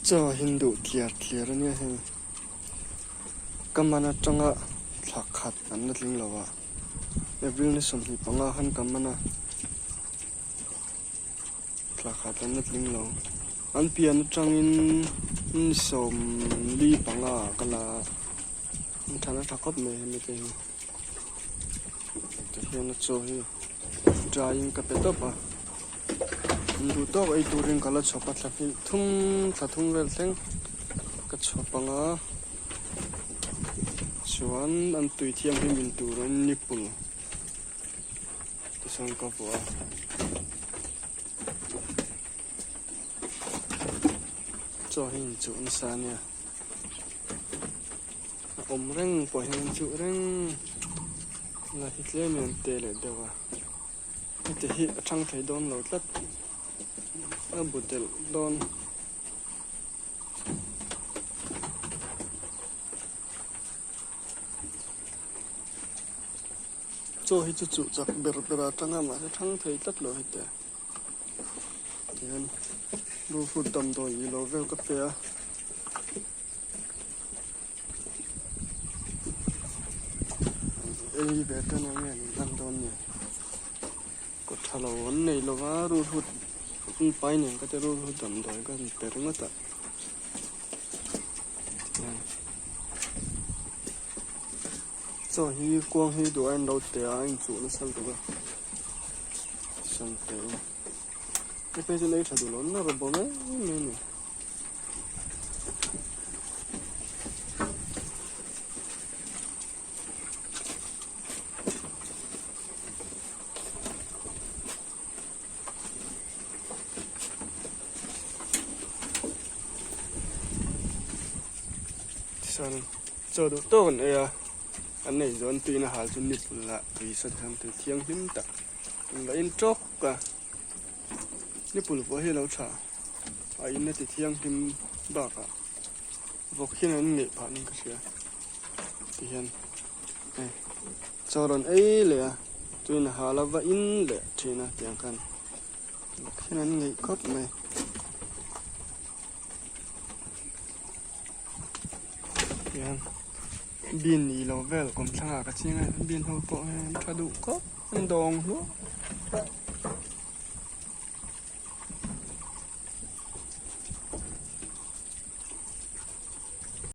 Chaw hi duh tliar tliar a nia hei ka man atanga thla khat an la tling lo a April ni 25 khan ka man a thla khat an la tling lo an pian atangin ni 45 ah ka la a an tha na tha khawp mai hemi te hi tihian a chaw hi dry in ka pe tawp a an duh tawk ei turin ka la chhawp a thla hnih thum thla thum vel thleng ka chhawp ang a chuan an tui thianghlim in turin nipple te sawn ka vuah a. Chaw hi inchuh nasa a nia a awm reng pawh hian an chuh reng la hi tlem in an te leh deuh a heti hi a thang thei dawn lo tlat a bu telh dawn. Chaw hi chu chuh chak ber ber a tang a mahse thang thei tlat lo heti tihian rulhut damdawi ilo vel ka pe a. Ei ve tan ang nge an inlan dawn ni kawt tha lo an nei lo va rulhut an pai nen ka ti rulhut damdawi ka han pe ringawt a chaw hi kuang hi duh aiin lo te a a inchuh nasa lutuk a sante hei phei chu ei tha duh lo na rawh bawm em em a ni. Tichuan chaw duh tawk an ei a an ei zawh an tuina hal chu nipple ah tui sat hian tui thianghlim tak an va in tawk a nipple pawh hi a lo tha. A in a ti thianghlim bakah vawk hian an ngeih phah niin ka hria tihian hei chaw rawn ei leh a tuin a hal a va in leh thin a tiang khan vawk hian an ngeih khawp mai. Tihian bean ni lo vel kawmthlangah ka ching a bean ho pawh hi an tha duh khawp an dawng hluah.